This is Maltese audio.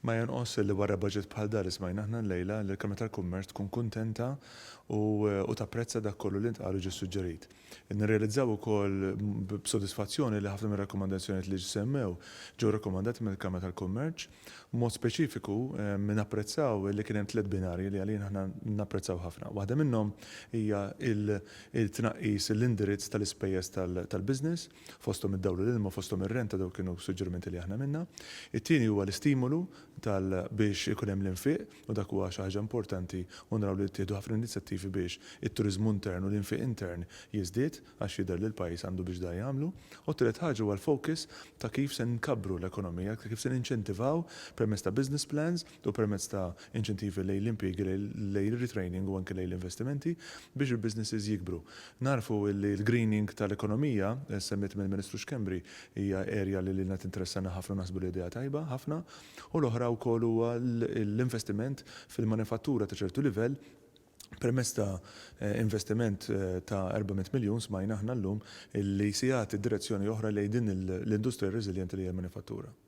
Ma jonqos li wara budget bħal dan li smajna aħna llejla, li l-Kamra tal-Kummerċ tkun kuntenta u tapprezza dak kollu li ntqal u ġie ssuġġerit. Nirrealizzaw ukoll b'sodisfazzjoni li ħafna mir-rakkomandazzjonijiet li semmew ġew rakkomandati mill-Kamra tal-Kummerċ. B'mod speċifiku, napprezzaw li kien hemm tliet binarji li għalina aħna napprezzaw ħafna. Waħda minnhom hija il-tnaqqis, l-indirizz tal-ispejjeż tal-business, fosthom id-dawl u l-ilma, fosthom ir-renta, dawk kienu suġġerimenti li aħna għamilna. It-tieni huwa l-istimolu tal biex ikun hemm l-infiq u dak huwa xi ħaġa importanti u naraw li ttieħdu ħafna inizjattivi biex it-turiżmu intern u l-infiq intern jiżdied għax jidher li l-pajjiż għandu biex dan jagħmlu. U t-tielet ħaġa huwa l-focus ta' kif se nkabbru l-ekonomija, ta' kif se ninċentivaw permezz ta' business plans u permezz ta' inċentivi lejn l-impjiegi, lejn ir-retraining u anke lejn l-investimenti biex il-businesses jikbru. Narfu li l-greening tal-ekonomija, semmiet mill-Ministru Schembri, hija area li lilna tinteressana ħafna u naħsbu li idea tajba ħafna. U l-oħra wkoll huwa l-investiment fil-manifattura ta' ċertu livell permezz ta' investiment ta' 400 miljun smajna aħna llum li se jagħti direzzjoni oħra lejn din l-industrija reżiljenti li hija l-manifattura.